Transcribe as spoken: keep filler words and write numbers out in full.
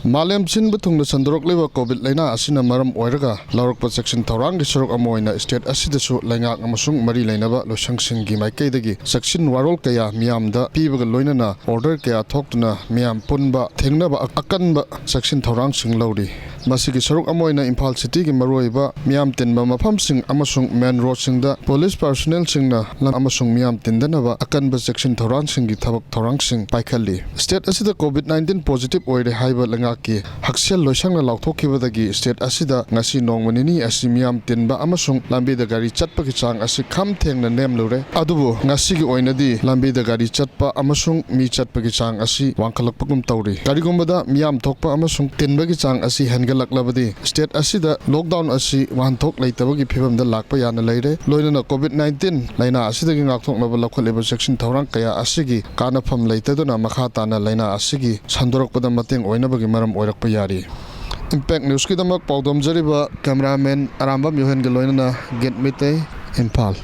ꯃꯥꯂꯦꯝ ꯁꯤꯟꯕ ꯊꯨꯡꯅ ꯁꯟꯗꯣꯔꯛꯂꯤꯕ ꯀꯣꯚꯤꯗ ꯂꯥꯏꯅꯥ ꯑꯁꯤꯅ ꯃꯔꯝ ꯑꯣꯏꯔꯒ ꯂꯧꯔꯛꯄ ꯆꯦꯛꯁꯤꯟ ꯊꯧꯔꯥꯡꯒꯤ ꯁꯔꯨꯛ ꯑꯃ ꯑꯣꯏꯅ ꯁ꯭ꯇꯦꯠ ꯑꯁꯤꯗꯁꯨ ꯂꯩꯉꯥꯛ ꯑꯃꯁꯨꯡ ꯃꯔꯤ ꯂꯩꯅꯕ ꯂꯣꯏꯁꯪꯁꯤꯡꯒꯤ ꯃꯥꯏꯀꯩꯗꯒꯤ ꯆꯦꯛꯁꯤꯟ ꯋꯥꯔꯣꯜ ꯀꯌꯥ ꯃꯤꯌꯥꯝꯗ ꯄꯤꯕꯒ ꯂꯣꯏꯅꯅ ꯑꯣꯔꯗꯔ ꯀꯌꯥ ꯊꯣꯛꯇꯨꯅ ꯃꯤꯌꯥꯝ ꯄꯨꯟꯕ ꯊꯤꯡꯅꯕ ꯑꯀꯟꯕ ꯆꯦꯛꯁꯤꯟ ꯊꯧꯔꯥꯡꯁꯤꯡ ꯂꯧꯔꯤ꯫ ꯃꯁꯤꯒꯤ ꯁꯔꯨꯛ ꯑꯃ ꯑꯣꯏꯅ ꯏꯝꯐꯥꯜ ꯁꯤꯇꯤꯒꯤ ꯃꯔꯨꯑꯣꯏꯕ ꯃꯤꯌꯥꯝ ꯇꯤꯟꯕ ꯃꯐꯝꯁꯤꯡ ꯑꯃꯁꯨꯡ ꯃꯦꯟ ꯔꯣꯗꯁꯤꯡꯗ ꯄꯨꯂꯤꯁ ꯄꯥꯔꯁꯣꯅꯦꯜꯁꯤꯡꯅ ꯂꯝ ꯑꯃꯁꯨꯡ ꯃꯤꯌꯥꯝ ꯇꯤꯟꯗꯅꯕ ꯑꯀꯟꯕ ꯆꯦꯛꯁꯤꯟ ꯊꯧꯔꯥꯡꯁꯤꯡꯒꯤ ꯊꯕꯛ ꯊꯧꯔꯥꯡꯁꯤꯡ ꯄꯥꯏꯈꯠꯂꯤ꯫ ꯁ꯭ꯇꯦꯠ ꯑꯁꯤꯗ ꯀꯣꯚꯤꯗ ꯅꯥꯏꯟꯇꯤꯟ ꯄꯣꯖꯤꯇꯤꯚ ꯑꯣꯏꯔꯦ ꯍꯥꯏꯕ ꯂꯩꯉꯥꯛꯀꯤ ꯍꯛꯁꯦꯜ ꯂꯣꯏꯁꯪꯅ ꯂꯥꯎꯊꯣꯛꯈꯤꯕꯗꯒꯤ ꯁ꯭ꯇꯦꯠ ꯑꯁꯤꯗ ꯉꯁꯤ ꯅꯣꯡꯃ ꯅꯤꯅꯤ ꯑꯁꯤ ꯃꯤꯌꯥꯝ ꯇꯤꯟꯕ ꯑꯃꯁꯨꯡ ꯂꯝꯕꯤꯗ ꯒꯥꯔꯤ ꯆꯠꯄꯒꯤ ꯆꯥꯡ ꯑꯁꯤ ꯈꯝ ꯊꯦꯡꯅ ꯅꯦꯝꯂꯨꯔꯦ꯫ ꯑꯗꯨꯕꯨ ꯉꯁꯤꯒꯤ ꯑꯣꯏꯅꯗꯤ ꯂꯝꯕꯤꯗ ꯒꯥꯔꯤ ꯆꯠꯄ ꯑꯃꯁꯨꯡ ꯃꯤ ꯆꯠꯄꯒꯤ ꯆꯥꯡ ꯑꯁꯤ ꯋꯥꯡꯈꯠꯂꯛꯄꯒꯨꯝ ꯇꯧꯔꯤ꯫ ꯀꯔꯤꯒꯨꯝꯕꯗ ꯃꯤꯌꯥꯝ ꯊꯣꯛꯄ ꯑꯃꯁꯨꯡ ꯇꯤꯟꯕꯒꯤ ꯆꯥꯡ ꯑꯁꯤ ꯍꯦꯟꯒꯠꯂꯛꯂꯕꯗꯤ ꯁ꯭ꯇꯦꯠ ꯑꯁꯤꯗ ꯂꯣꯛꯗꯥꯎꯟ ꯑꯁꯤ ꯋꯥꯍꯟꯊꯣꯛ ꯂꯩꯇꯕꯒꯤ ꯐꯤꯕꯝꯗ ꯂꯥꯛꯄ ꯌꯥꯅ ꯂꯩꯔꯦ꯫ ꯂꯣꯏꯅꯅ ꯀꯣꯚꯤꯗ ꯅꯥꯏꯟꯇꯤꯟ ꯂꯥꯏꯅꯥ ꯑꯁꯤꯗꯒꯤ ꯉꯥꯛꯊꯣꯛꯅꯕ ꯂꯧꯈꯠꯂꯤꯕ ꯆꯦꯛꯁꯤꯟ ꯊꯧꯔꯥꯡ ꯀꯌꯥ ꯑꯁꯤꯒꯤ ꯀꯥꯟꯅꯐꯝ ꯂꯩꯇꯗꯨꯅ ꯃꯈꯥ ꯇꯥꯅ ꯂꯥꯏꯅꯥ ꯑꯁꯤꯒꯤ ꯁꯟꯗꯣꯔꯛꯄꯗ ꯃꯇꯦꯡ ꯑꯣꯏꯅꯕꯒꯤ ꯃꯔꯝ ꯑꯣꯏꯔꯛꯄ ꯌꯥꯔꯤ꯫ ꯏꯝꯄꯦꯛ ꯅ꯭ꯌꯨꯁꯀꯤꯗꯃꯛ ꯄꯥꯎꯗꯝꯖꯔꯤꯕ ꯀꯦꯃꯦꯔꯥꯃꯦꯟ ꯑꯔꯥꯝꯕꯝ ꯌꯣꯍꯦꯟꯒ ꯂꯣꯏꯅꯅ ꯒꯦꯠ ꯃꯤꯇꯩ, ꯏꯝꯐꯥꯜ꯫